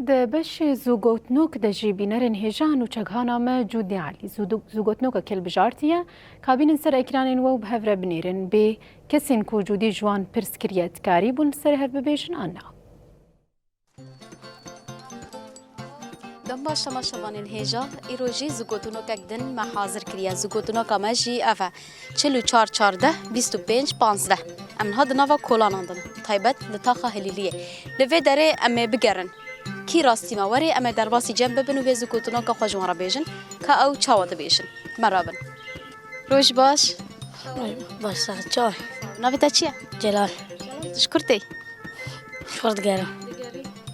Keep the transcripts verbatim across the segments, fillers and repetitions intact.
Di beşê zûgotnok de jî bînerên hêja nûçegihana me Cûdî Elî zû-, zûgotnokek hilbijartiye. Ka bînin ser ekranên we û bi hev re binêrin. Bê kesên ku Cûdî ji wan pirs kiriye, dikarîbûn li ser hev bibêjin an na? Dem baş temaşevanên hêja, îro jî zûgotnokek din me hazir kiriye. Zûgotnoka me jî ev e. Çil û çar çardeh bîst û pênc panzdeh. Em niha di nava kolanan din, taybet li taxa Hilîliyê. Li vê derê em ê bigerin. Kî rastî me werê, em ê derbasî cem bibin û vê zûgotinoka xwe ji wan re bêjin, ka ew çawa dibêjin. Me re bin. Roj baş. Baş sax çay. Navê te çi ye? Celal. Ji kur tê? Ji xwe digerim.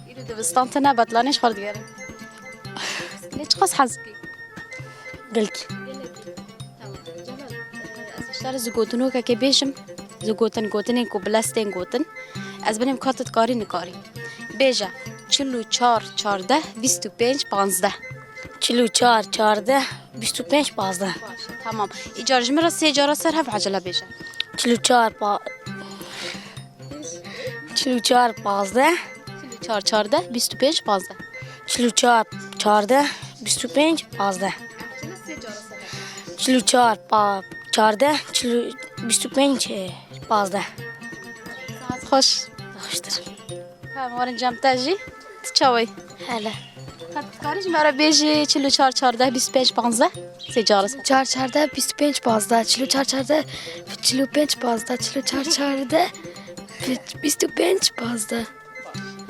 Îro dibistan tune, betlanê ji xwe digerim. Lê çiqas hez dikî? Gelkî. Gelekî. Tamam. Celal, e, ez ji te re zûgotinokekê bêjim. Zûgotin, gotinên ku bi lez tên gotin. Ez binim ka tu dikarî nikarî. Bêje, çil û çar çardeh bîst û pênc panzdeh. Çil û çar çardeh bîst û pênc panzdeh. Baş e, tamam. Îcar ji min re sê cara ser hev ecele bêje. Çil û çar pa-, çil û çar panzdeh. Çil û çar çardeh bîst û pênc panzdeh. Çil û çar çardeh bîst û pênc panzdeh. Çil û çar pa-, çardeh, çil û, bîst û pênc, e, panzdeh. Saet xweş. Xweştir. Ka em werin cem te jî. Tu çawa yî? Hele. Ka tu dikarî ji me re bêjî çil û çar çardeh bîst û pênc panzdeh? Sê cara ser. Çar çardeh bîst û pênc panzdeh, çil û çar çardeh, çil û pênc panzdeh, çil û çar çardeh, bîst û pênc panzdeh.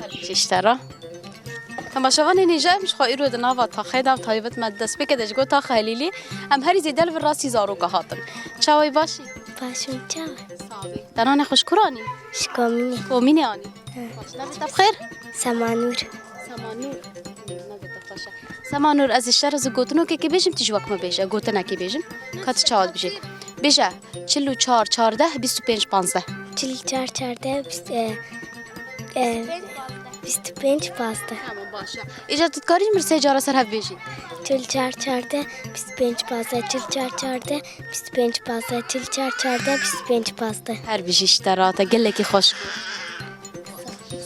Her bijî ji te re. Temaşevanên hêja, em ji xwe îro di nava taxê de, taybet me di destpêkê de ji got taxa Helîlî, em herî zêde li vir rastî zaroka hatin. Çawa yî, baş î? Baş im, çawa? Sax bî. Te nanê xwe ji kur anî? Ji Komînê. Komînê anî. He. Baş, navê te bi xêr? Semanûr. Semanûr. Navê te xweş e. Semanûr, ez ê ji te re zû gotinokekê bêjim, tu jî wek min bêje, gotinekê bêjim. Ka tu çawa dibêjî? Bêje, çil û çar çardeh bîst û pênc panzdeh. Çil û çar çardeh bîst, e, e, bîst û pênc panzdeh. Tamam, baş e. Îcar tu dikarî ji min re sê cara ser hev bêjî? Çil û çar çardeh bîst û pênc panzdeh, çil û çar çardeh bîst û pênc panzdeh, çil û çar çardeh bîst û pênc panzdeh. Her bijî ji te re, te gelekî xweş.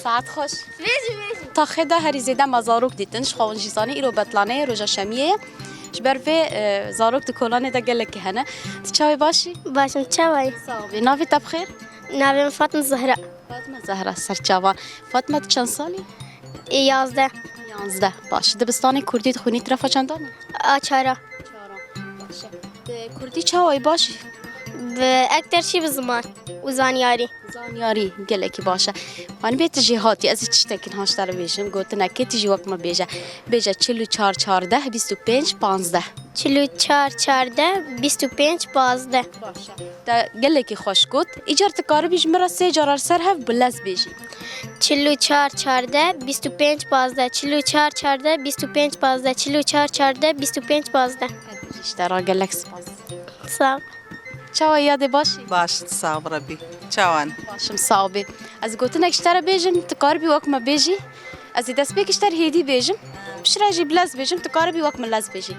Saet xweş. Vêjî, vêjî. Taxê de herî zêde me zarok dîtin, ji xwe hûn jî zanî, îro betlaneyê, roja şemiyê ye. Ji ber vê, e, zarok di kolanê de gelekî hene. Tu çawa yî, baş î? Baş im, çawa yî? Sax bî. Navê te bi xêr? Navê min Fatma Zehra. Fatma Zehra, serçavan. Fatma, tu çend salî? Ê, yazdeh. Yazdeh. Baş. Dibistanê kurdî dixwînî, tu refa çendan î? A çara. Çaran. Baş e. Bi kurdî çawa yî, baş î? Bi ekter çî bi ziman û zanyarî. Zanyarî gelekî baş e. Hanî bê tu jêhatî, ez ê tiştekî niha ji te re bêjim, gotinekê tu jî wek min bêje. Bêje çil û çar çardeh bîst û pênc panzdeh. Çil û çar çardeh bîst û pênc panzdeh. Baş e. Te gelekî xweş got. Îcar tu karibî ji min re sê cara li ser hev bi lez bêjî. Çil û çar çardeh bîst û pênc panzdeh, çil û çar çardeh bîst û pênc panzdeh, çil û çar çardeh bîst û pênc panzdeh. Ji te re gelek spas. Sağ ol. Çawa yadê, baş î? Baş, sağ ol Rebî. Çawan? Baş im, sağ bî. Ez gotinek ji te re bêjim, tu karibî wek me bêjî. Ez ê destpêkî ji te re hêdî bêjim. Piştre jî bi lez bêjim, tu karibî wek min lez bêjî.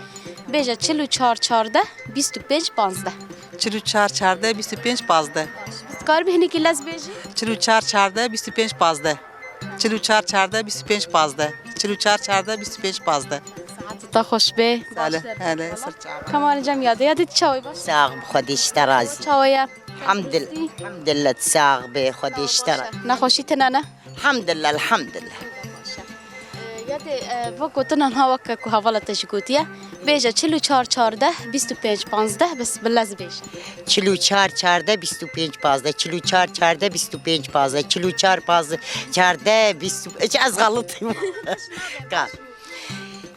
Bêje çil û çar çardeh bîst û pênc panzdeh. Çil û çar çardeh bîst û pênc panzdeh. Tu karibî hinekî lez bêjî? Çil û çar çardeh bîst û pênc panzdeh. Çil û çar çardeh bîst û pênc panzdeh. Çil û çar çardeh bîst û pênc panzdeh. Saet te xweş bê. Salih, hele, sir çava. Kemal cem yadê, yadê tu çawa yî, baş? Sax bi, Xwedê ji te razî. Çawa ye? Hamdil-, hamdillah, sax bê, Xwedê ji te razî. Nexweşî tune ne? Hamdillah, elhamdillah. Yadê, e, va gotina niha weke ku hevala te jî gotiye. Bêje çil û çar çardeh bîst û pênc panzdeh, bes bi lez bêje. Çil û çar çardeh bîst û pênc panzdeh, çil û çar çardeh bîst û pênc panzdeh, çil û çar panzdeh çardeh bîst û pênc, ez xelit im. Ka.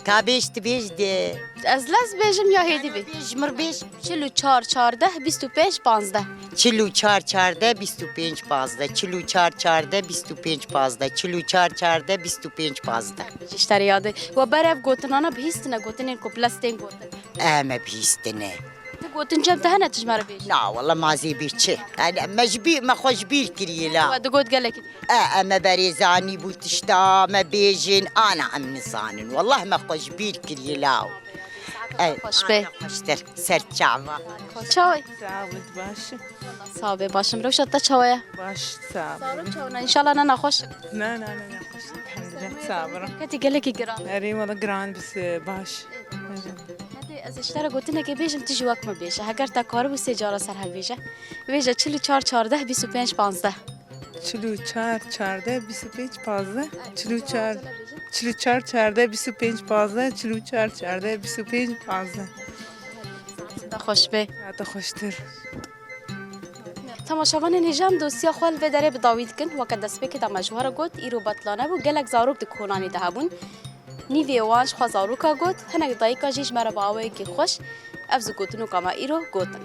Ka bêj, tu bêj de. Ez lez bêjim ya hêdî bê? Bêj, ji mir bêj. Çil û çar çardeh bîst û pênc panzdeh. Çil û çar çardeh bîst û pênc panzdeh, çil û çar çardeh bîst û pênc panzdeh, çil û çar çardeh bîst û pênc panzdeh. Ji te re yadê. We berev gotinana bihîstine, gotinên ku bi lez tên gotin. E, me bihîstine. Tu gotin cem te hene, tu ji me re bêjî? Na, wela ma zê bê çi? Yani, me ji bîr, me xwe ji bîr kiriye la. We digot gelekî. E, e, me berê zanîbû tişta, me bêjin, ana em nizanin. Wellah me xwe ji bîr kiriye law. Ey, xweş be. Xweştir. Ser çava. Çawa yî? Sağ ol, baş. Sağ be, başım. Rewşa te çawa ye? Baş, sağ ol. Zarok çawa ne? İnşallah ne naxweş. Ne, ne, ne, ne, xweş. Elhamdülillah, sağ ol. Ketî gelekî giran. Erê, wala giran bis, e, baş. Hadi ez ji te re gotinekê bêjim, tu jî wek min bêje. Heger te karibû sê cara ser hev bêje. Bêje çil û çar çardeh bîst û pênc pazdeh. Çil û çar çardeh bîst û pênc pazdeh. Çil û çar, çil û çar çardeh bîst û pênc pazdeh. Çil û çar çardeh bîst û pênc pazdeh. Te xweş be. Te xweştir. Temaşevanên hêja, em dosya xwe li vê derê bi dawî dikin. Weke destpêkê de me ji we re got, îro betlane bû, gelek zarok di konanê de hebûn. Nîvê wan ji xwe zaroka got, hinek dayika jî ji me re bi awayekî xweş ev zikotinoka me îro gotin.